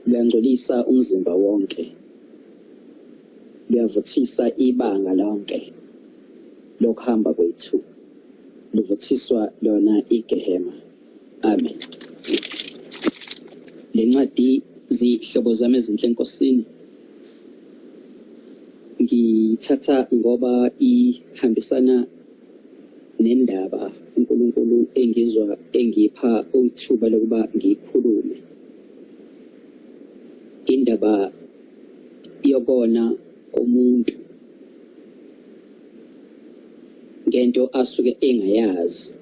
Luyangcolisa umzimba wonke, luyavuthisa ibanga lonke lokuhamba kwethu, luvuthiswa lona iGehema. Amen. Le ncwadi zihlobo zami ezinhle eNkosini ngiyithatha ngoba ihambisana nendaba uNkulunkulu engizwa engipha ithuba lokuba ngiyikhulume. Indaba yokona komuntu ngento asuke engayazi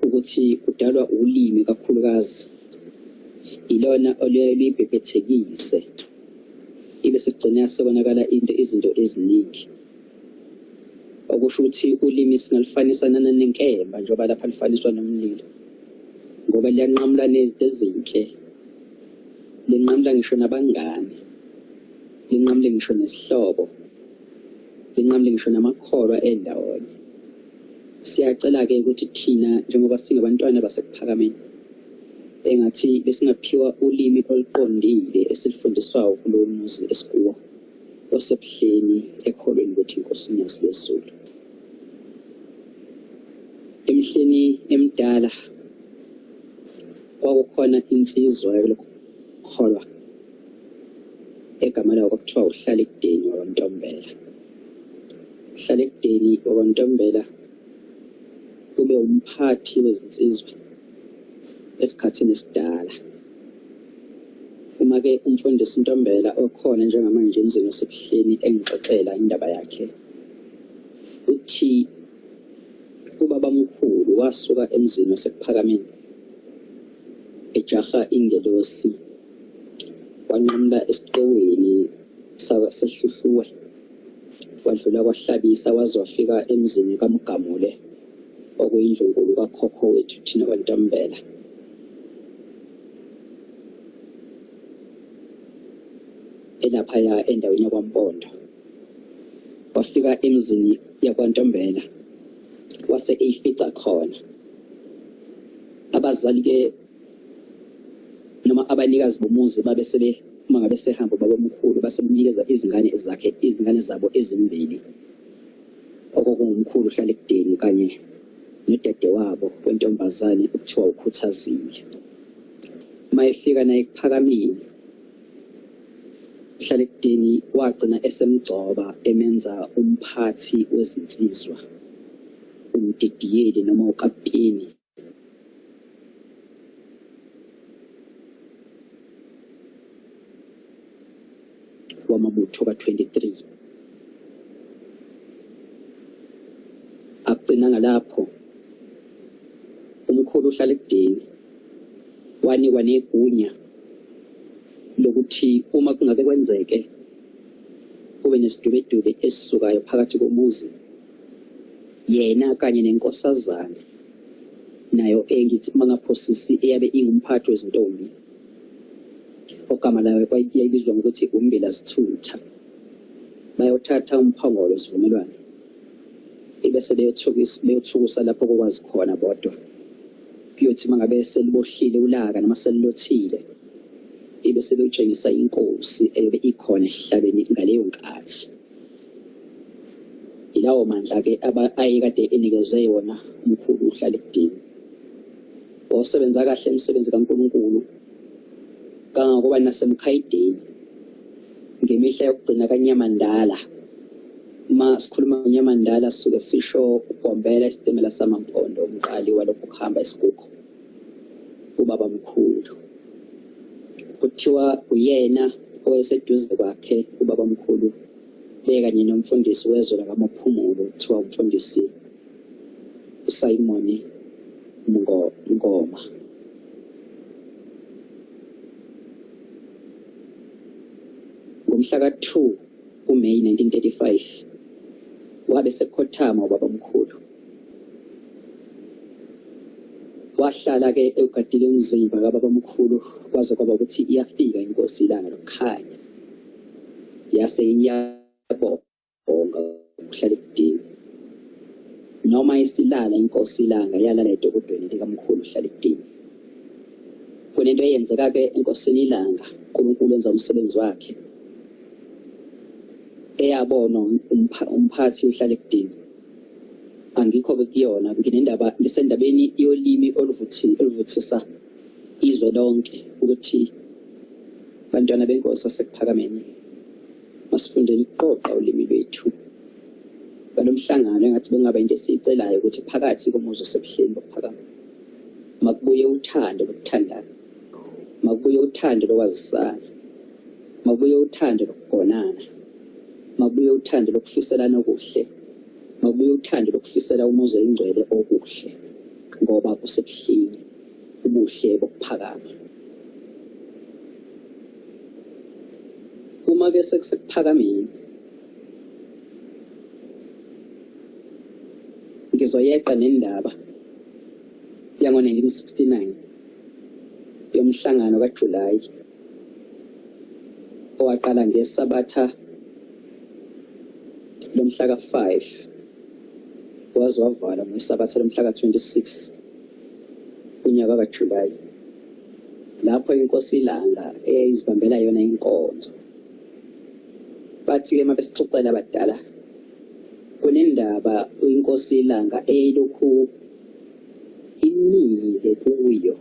ukuthi kudalwa ulimi kakhulukazi ilona oluyaye luyibhebhethekise ibe sigcina sekonakala into izinto eziningi. Okusho ukuthi ulimi singalufanisa nenkemba njengoba lapha lufaniswa nomlilo ngoba liyanqamula nezinto ezinhle, linqamula ngisho nabangani, linqamule ngisho nesihlobo, linqamule ngisho namakholwa endawonye. Siyacela-ke ukuthi thina njengoba singabantwana baseKuphakameni engathi besingaphiwa ulimi oluqondile esilufundiswayo kulowo muzi esikuwo osebuhleni ekholweni lwethu iNkosi uNyazi lweZulu. Emihleni emidala kwakukhona insizwa yokukholwa egama layo kwakuthiwa uHlalekudeni wakwaNtombela. Hlalekudeni wakwaNtombela ube umphathi wezinsizwa esikhathini esidala. Uma-ke umfundisi Ntombela okhona njengamanje emzini waseBuhleni engixoxela indaba yakhe, uthi ubabamkhulu wasuka emzini waseKuphakameni ejaha ingelosi wanqamula esiqiwini saseHluhluwe wadlula kwaHlabisa waze wafika emzini kaMgamule okuyindlunkulu kakhokho wethu thina kwaNtombela. Elaphaya endaweni yakwaMpondo. Wafika emzini yakwaNtombela wase eyifica khona. Abazali-ke noma abanikazi bomuzi babe sebe uma ngabe sehamba ubabamkhulu base bemnikeza izingane zakhe izingane zabo ezimbili okokungumkhulu uHlalekudeni kanye nodadewabo wentombazane okuthiwa uKhuthazile. Uma efika naye ekuphakameni uHlalekudeni wagcina esemgcoba emenza umphathi wezinsizwa, umdidiyeli noma ukapteni. Wamabutho ka-23. Akugcinanga lapho, umkhulu uHlalekudeni wanikwa negunya lokuthi uma kungake kwenzeke kube nesidubedube esisukayo phakathi komuzi, yena kanye nenkosazane nayo engithi uma ngaphosisi eyabe ingumphathi wezintombi ogama layo yayibizwa ngokuthi uMbila Sithutha, bayothatha umphongolo wesivumelwano ibese beyothukusa lapho kokwazi khona bodwa. Kuyothi uma ngabe selibohlile ulaka noma selilothile ibe sebeyotshengisa inkosi eyobe ikhona esihlalweni ngaleyo nkathi. Yilawo mandla-ke ayekade enikezwe yona umkhulu uHlalekudini. Wawusebenza kahle umsebenzi kaNkulunkulu kangangokuba naseMkhayideni ngemihla yokugcina kaNyamandala. Uma sikhuluma ngoNyamandala sisuke sisho uGombela isitimela samaMpondo umqali walokhu kuhamba isigukhu ubabamkhulu. Kuthiwa uyena owayeseduze kwakhe ubabamkhulu bekanye nomfundisi wezwe lakaMaphumulo kuthiwa umfundisi uSimon Ngoma. Ngomhla ka-2 kuMeyi 1935 wabe sekhothama ubabamkhulu. Wahlala-ke ewugadile umzimba kababamkhulu kwaze kwaba ukuthi iyafika inkosi ilanga lokukhanya yase iyabonga kuhlale kudini. Noma isilala inkosi ilanga yalala edokodweni likamkhulu Hlalekudini. nento eyenzeka-ke eNkosini iLanga, uNkulunkulu enza umsebenzi wakhe, eyabonwa umphathi uhlala ekudeni. Angikho-ke kuyona, nginendaba ngisendabeni yolimi oluvuthisa izwe lonke ukuthi bantwana benkosi asekuphakameni masifundeni ukuqoqa ulimi lwethu. Ngalo mhlangano engathi bengaba into esiyicelayo ukuthi phakathi komuzi osebuhleni bokuphakama makubuye uthando lokuthandana, makubuye uthando lokwazisana, makubuye uthando lokugonana, makubuye uthando lokufiselana okuhle, makubuye uthando lokufisela umuzi oyingcwele okuhle, ngoba kusebuhleni ubuhle bokuphakama. Uma ke sekusekuphakameni ngizoyeqa nendaba yango-1969 yomhlangano kaJulayi owaqala ngeSabatha lomhla ka-5 waze wavalwa ngeSabatha lomhla ka-26 kunyaka kaJulayi, lapho iNkosi iLanga eyayizibambela yona inkonzo. Bathi-ke uma besixoxela abadala, kunendaba iNkosi iLanga eyayilokhu imile kuyo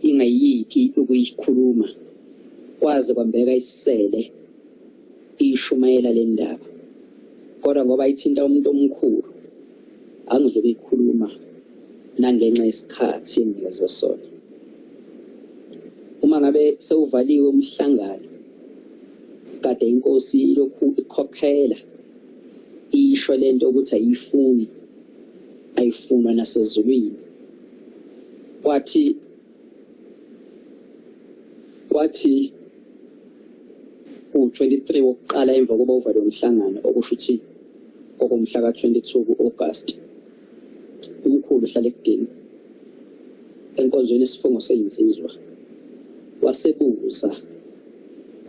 ingayiki ukuyikhuluma kwaze kwambeka isele iyishumayela le ndaba, kodwa ngoba ithinta umuntu omkhulu angizukuyikhuluma nangenxa yesikhathi enginikezwe sona. Uma ngabe sewuvaliwe umhlangano, kade inkosi ilokhu ikhokhela isho lento ukuthi ayifuni, ayifunwa nasezulwini. Kwathi u-23 wokuqala emva kokuba uvalwe umhlangano, okusho ukuthi kwakumhla ka-22 ku-August, umkhulu uhlala ekudeni enkonzweni yesifungo seyinsizwa wasebuza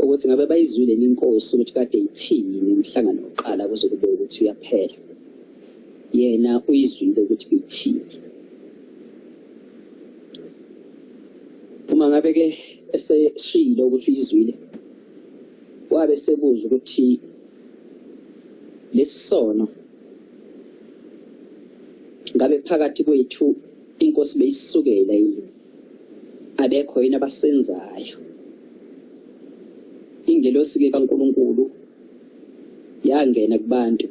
ukuthi ngabe bayizwile yini inkosi ukuthi kade ithini ngomhlangano wokuqala kuze kube ukuthi uyaphela. Yena uyizwile ukuthi beyithini. Uma ngabe ke eseshilo ukuthi uyizwile, wabe sebuza ukuthi lesi sono ngabe phakathi kwethu inkosi beyisukela yini, abekho yini abasenzayo. Ingelosi-ke kaNkulunkulu yangena kubantu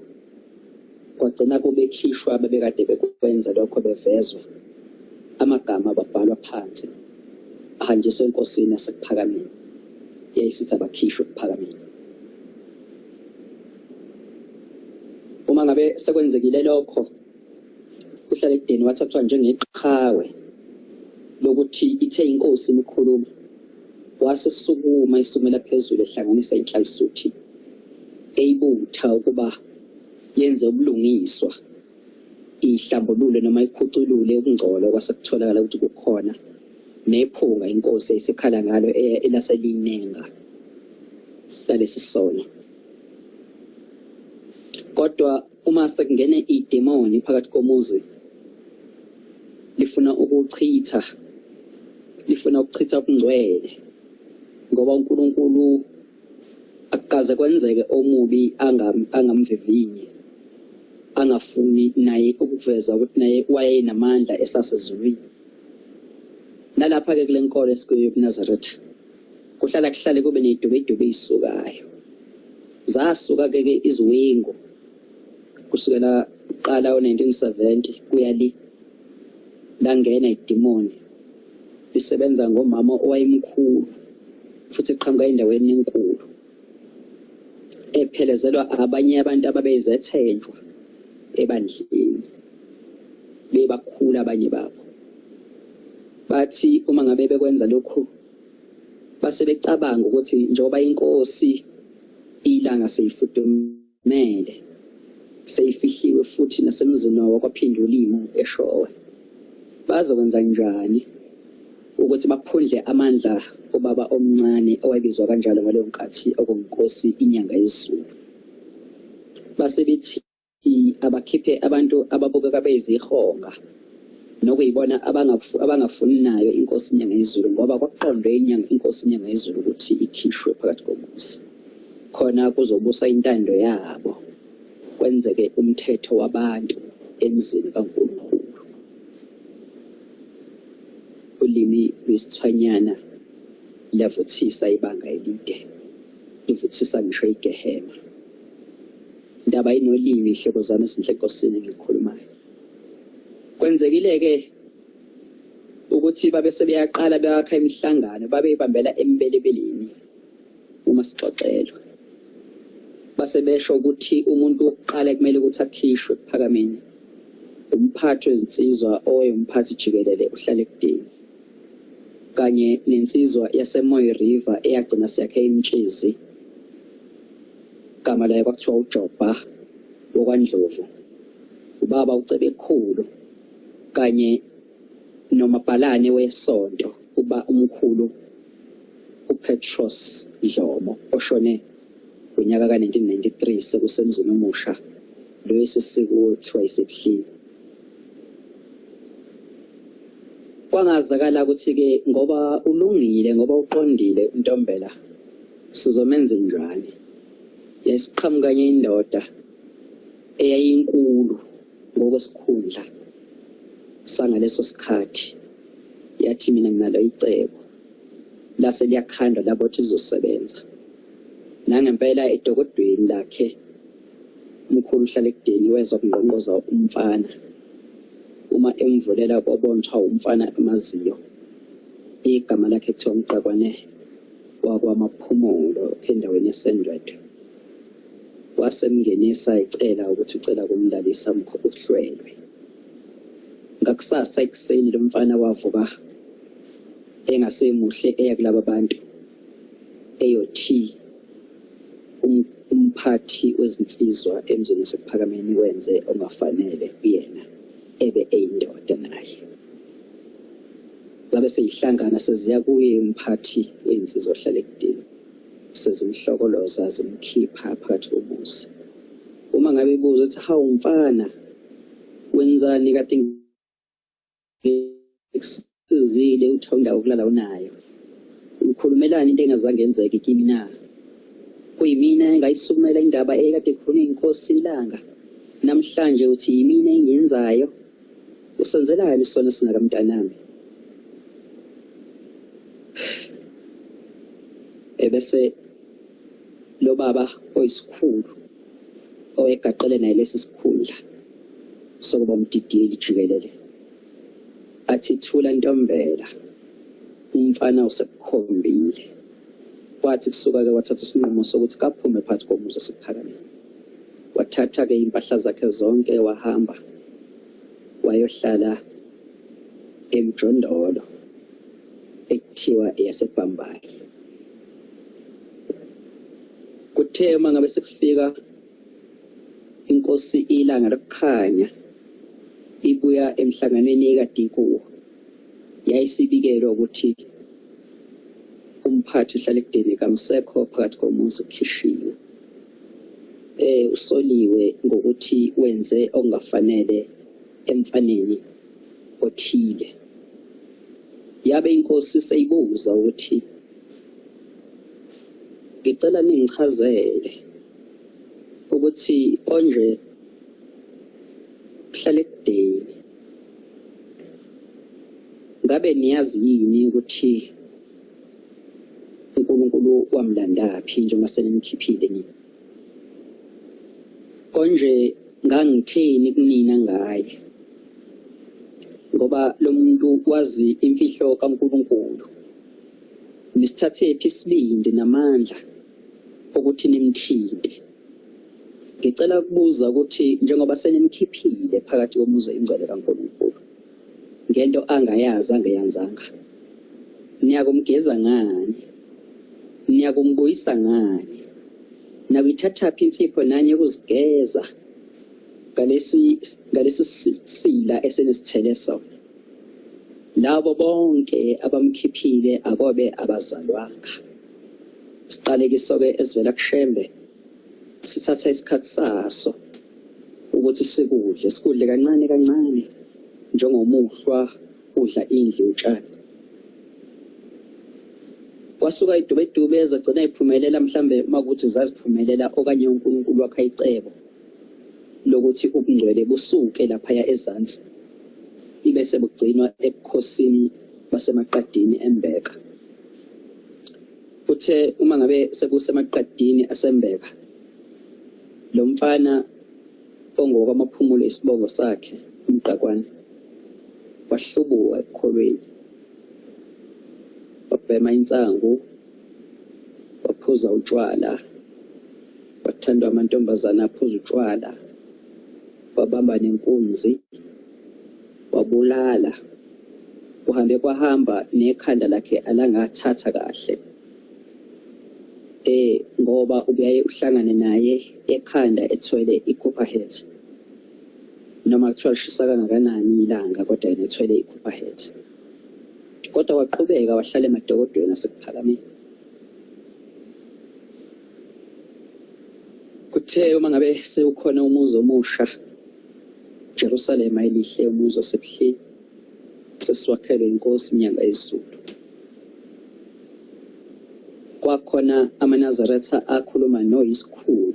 kwagcina kubekhishwa ababekade bekwenza lokho bevezwa amagama babhalwa phansi ahanjiswa enkosini yasekuphakameni yayisithi abakhishwe ekuphakameni. Uma ngabe sekwenzekile lokho uhlala ekudeni wathathwa njengeqhawe lokuthi ithe inkosi imikhuluma wasesukuma isumela phezulu ehlanganisa inhlalisuthi eyibutha ukuba yenze ubulungiswa ihlambulule noma ikhuculule ukungcola okwasekutholakala ukuthi kukhona nephunga inkosi eyisikhala ngalo elaselinenga lalesi sono. Kodwa uma sekungene idemoni phakathi komuzi lifuna ukuchitha, lifuna ukuchitha ubungcwele, ngoba uNkulunkulu akukaze kwenzeke omubi angamvivinyi, angafuni naye ukuveza ukuthi naye wayenamandla esasezulwini. Nalapha-ke kule nkolo esikuyo yobuNazaretha kuhlala kuhlale kube ney'dubedube ey'sukayo. Zasuka-ke ke iziwingu kusukela kuqala o-1970 kuya le, langena idimoni lisebenza ngomama owayemkhulu futhi eqhamuka endaweni enkulu, ephelezelwa abanye abantu ababeyizethenjwa ebandleni, bebakhulu abanye babo. Bathi uma ngabe bekwenza lokhu base becabanga ukuthi njengoba inkosi ilanga seyifudumele seyifihliwe futhi nasemzini wakwaPhindulimo eShowe, bazokwenza njani ukuthi baphundle amandla obaba omncane owayebizwa kanjalo ngaleyo nkathi okunguNkosi iNyanga yezulu. Base bethi abakhiphe abantu ababukeka beyizihonga Nokuyibona abangafuni nayo inkosi iNyangayezulu ngoba kwakuqondwe inyanga inkosi iNyangayezulu ukuthi ikhishwe phakathi komuzi khona kuzobusa intando yabo kwenzeke umthetho wabantu emzini kaNkulunkulu. Ulimi lwesithwanyana liyavuthisa ibanga elide, livuthisa ngisho igehema. Indaba inolimi ihlobo zami ezinhle enkosini engikhulumayo. Kwenzekile-ke ukuthi babe sebeyaqala bewakha imihlangano babeyibambela embelebeleni uma sixoxelwa. Base besho ukuthi umuntu wokuqala ekumele ukuthi akhishwe ekuphakameni umphathi wezinsizwa owayengumphathi jikelele uhlale ekudeni kanye nensizwa yaseMooi River eyagcina siyakhe iMtshezi igama layo kwakuthiwa uJobha wakwaNdlovu ubaba uCebekhulu kanye nomabhalane wesonto uba umkhulu uPetros Dlomo oshone ngonyaka ka-1993 sekusemzini omusha lo esesikuwo kuthiwa yiseBuhleni. Kwangazakala ukuthi-ke ngoba ulungile ngoba uqondile uNtombela sizomenza njani. Yayisiqhamukanye indoda eyayinkulu ngokwesikhundla sangaleso sikhathi yathi mina nginalo icebo lase liyakhandwa labo ukuthi lizosebenza nangempela edokodweni lakhe umkhulu uhlala ekudeni wezwa kungqongqoza umfana uma emvulela kwabontshwa umfana amaziyo igama lakhe kuthiwa umqakwane wakwamaphumulo endaweni yasendwedwe Wasemngenisa ecela ukuthi ucela ukumlalisa uhlwelwe. Ngakusasa ekuseni lo mfana wavuka engasemuhle eya kulaba bantu eyothi umphathi wezinsizwa emzini waseKuphakameni wenze ongafanele kuyena ebe eyindoda naye. Zabe seyihlangana seziya kuye umphathi wezinsizwa ohlala ekudeni. Sezimhlokoloza zimkhipha phakathi komuzi. Uma ngabe ibuza ukuthi hawu mfana wenzani kade ngikusizile uthi indawo yokulala unayo. Ukhulumelani into engazange yenzeke kimi na? Kuyimina engayisukumela indaba ekade ikhulunywa inkosi ilanga. Namhlanje uthi yimina engiyenzayo. Usenzelani isona singaka mntanami? Ebese lo baba oyisikhulu owayegaqele naye lesi sikhundla sokuba umdidiyeli jikelele athi thula ntombela umfana usekukhombile kwathi kusuka-ke wathatha isinqumo sokuthi kaphume phakathi komuzi waseKuphakameni wathatha-ke iy'mpahla zakhe zonke wahamba wayohlala emjondolo ekuthiwa eyaseBhambayi. Kuthe uma ngabe sekufika inkosi ilanga lokukhanya ibuya emhlanganweni ekade ikuwo yayisibikelwa ukuthi umphathi uhlala ekudeni kamsekho phakathi komuzi ukhishiwe usoliwe ngokuthi wenze okungafanele emfaneni othile. Yabe inkosi seyibuza ukuthi ngicela ningichazele ukuthi konje kuhlale ekudeni ngabe niyazi yini ukuthi uNkulunkulu wamlandaphi njengoba senimkhiphile nina konje ngangitheni kunina ngaye ngoba lo muntu wazi imfihlo kaNkulunkulu nisithathephi isibindi namandla okuthi nimthinte ngicela ukubuza ukuthi njengoba senimkhiphile phakathi komuzi oyingcwele kaNkulunkulu ngento angayazi angayanzanga niyakumgeza ngani niyakumbuyisa ngani nakuyithathaphi insipho nani yokuzigeza ngalesi ngalesi sila esenisithele sona labo bonke abamkhiphile akobe abazalwanga siqalekiso-ke esivela kuShembe sithatha isikhathi saso ukuthi sikudle sikudle kancane kancane. Njengomuhlwa udla indlu yotshani. Kwasuka idubedube ezagcina iphumelela mhlambe uma kuthi zaziphumelela okanye uNkulunkulu wakha icebo lokuthi ubungcwele busuke laphaya ezansi ibe sebugcinwa ebukhosini baseMaqadini eMbeka. Kuthe uma ngabe sebuseMaqadini aseMbeka lo mfana ongokwamaphumulo isibongo sakhe uMqakwane wahlubuka ekukholweni wabhema insangu waphuza utshwala wathandwa amantombazane aphuza utshwala wabamba nenkunzi wabulala kuhambe kwahamba nekhanda lakhe alangathatha kahle eh ngoba ubuyaye uhlangane naye ekhanda ethwele i-copperhead noma kuthiwa lishisa kangakanani ilanga kodwa yena ethwele i-copperhead kodwa waqhubeka wahlala emadokodweni asekuphakameni kuthe uma ngabe sewukhona umuzi omusha Jerusalema elihle umuzi osebuhleni sesiwakhelwe inkosi inyanga yezulu Kwakhona amaNazaretha akhuluma noyisikhulu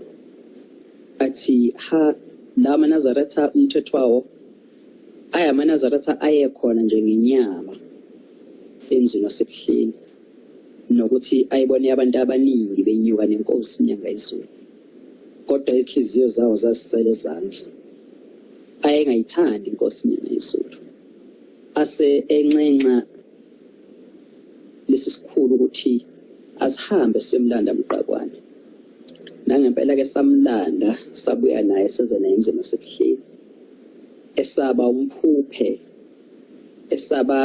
athi ha la maNazaretha umthetho wawo ayamaNazaretha ayekhona nje ngenyama emzini waseBuhleni nokuthi ayibone abantu abaningi benyuka nenkosi inyanga izulu kodwa izinhliziyo zawo zazisele ezansi ayengayithandi inkosi inyanga izulu ase enxenxa lesi sikhulu ukuthi asihambe siyomlanda Mqakwane. Nangempela ke samlanda sabuya naye seze naye emzini waseBuhleni. Esaba umphuphe esaba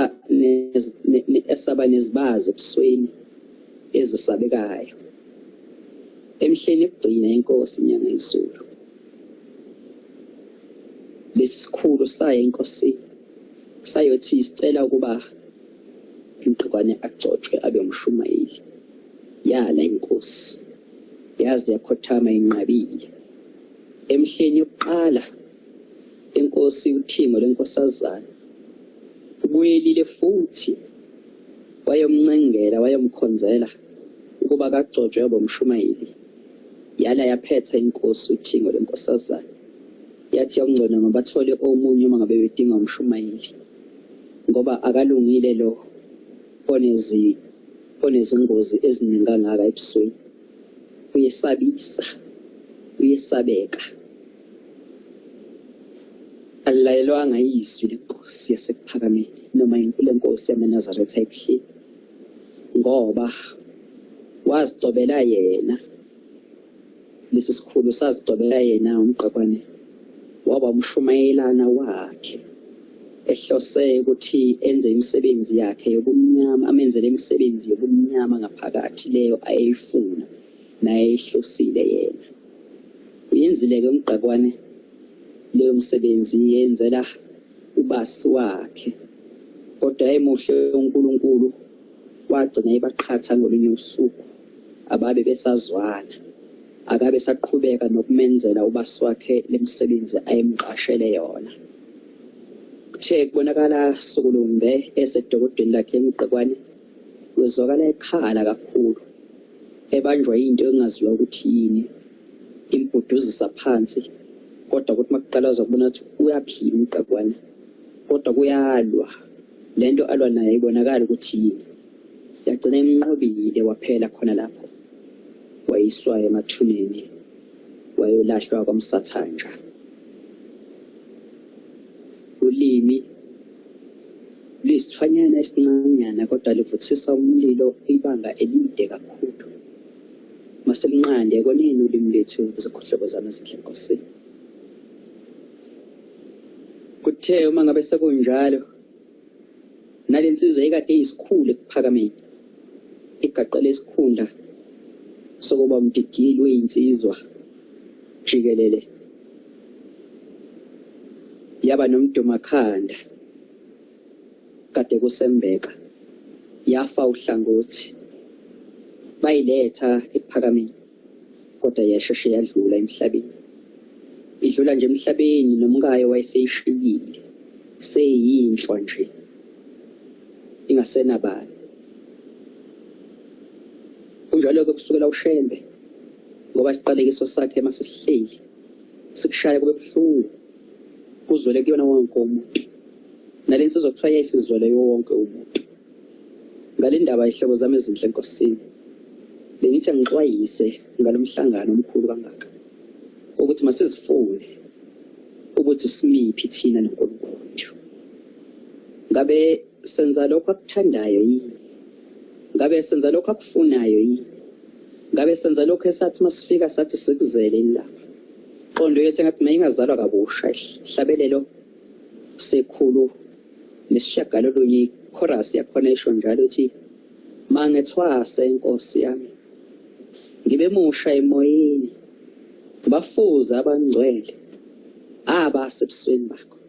esaba nezibazi ebusweni ezisabekayo. Emhleni yokugcina inkosi inyanga izulu. Lesi sikhulu saya enkosini sayothi sicela ukuba Umgqikwane agcotshwe abe umshumayeli. Yala inkosi. Yaze yakhothama inqabile. Emhleni yokuqala inkosi uThingo lenkosazana ubuyelile futhi wayomncengela wayomkhonzela ukuba kagcotshwe abe umshumayeli. Yala yaphetha inkosi uThingo lenkosazana. Yathi okungcono mabathole omunye uma ngabe bedinga umshumayeli. Ngoba akalungile lo onezi onezingozi eziningi kangaka ebusweni uyesabisa uyesabeka alilalelwanga izwi lenkosi yasekuphakameni noma lenkosi yamaNazaretha ebuhleni ngoba wazicobela yena Lesi sikhulu sazigcobela yena uMgqakwane waba umshumayelana wakhe ehlose ukuthi enze imisebenzi yakhe yobumnyama amenzele imisebenzi yobumnyama ngaphakathi leyo ayeyifuna nayeyihlosile yena. Uyenzile-ke uMgqakwane leyo msebenzi yenzela ubasi wakhe kodwa emuhle uNkulunkulu wagcina ebaqhatha ngolunye usuku ababe besazwana akabe esaqhubeka nokumenzela ubasi wakhe lemisebenzi ayemqashele yona. Kuthe kubonakala Sukulumbe esedokodweni lakhe eMqekwane wezwakala ekhala kakhulu ebanjwa into engaziwa ukuthi yini imbhuduzisa phansi kodwa kuthi makuqala uzokubona ukuthi uyaphila uMqekwane kodwa kuyalwa lento alwa nayo ibonakala ukuthi yini yagcina imnqobile waphela khona lapho wayiswa emathuneni wayolahlwa kwamsathanja ulimi luyisithwanyana esincanyana kodwa livuthisa umlilo ibanga elide kakhulu maselinqande konini ulimi lethu zikhohlobo zami ezinhle nkosini kuthe uma ngabe sekunjalo Nale nsizwa ekade iyisikhulu ekuphakameni, igaqele isikhundla sokuba umdidiyeli weyinsizwa jikelele, yaba nomdumakhanda kade kusembeka, yafa uhlangothi. Bayiletha ekuphakameni kodwa yasheshe yadlula emhlabeni. Idlula nje emhlabeni nomkayo wayeseyishiyile. Seyiyinhlwa nje ingasenabani. Kunjalo-ke kusukela uShembe ngoba isiqalekiso sakhe masesihleli sikushaya kube buhlungu kuzwele kuyona wonke umuntu. Nale nsizwa kuthiwa yayisizwele wonke umuntu. Ngale ndaba ihlobo zami ezinhle enkosini. Bengithi angixwayise ngalo mhlangano omkhulu kangaka ukuthi masizifune ukuthi simiphi thina noNkulunkulu wethu. Ngabe senza lokho akuthandayo yini? Ngabe senza lokho akufunayo yini? Ngabe senza lokho esathi masifika sathi sikuzele yini lapha? Qondo yethu engathi mayingazalwa kabusha isihlabelelo sekhulu nesishiyagalolunye ichorus yakhona isho njalo ukuthi mangethwase inkosi yami ngibe musha emoyeni bafuze abangcwele abasebusweni bakho.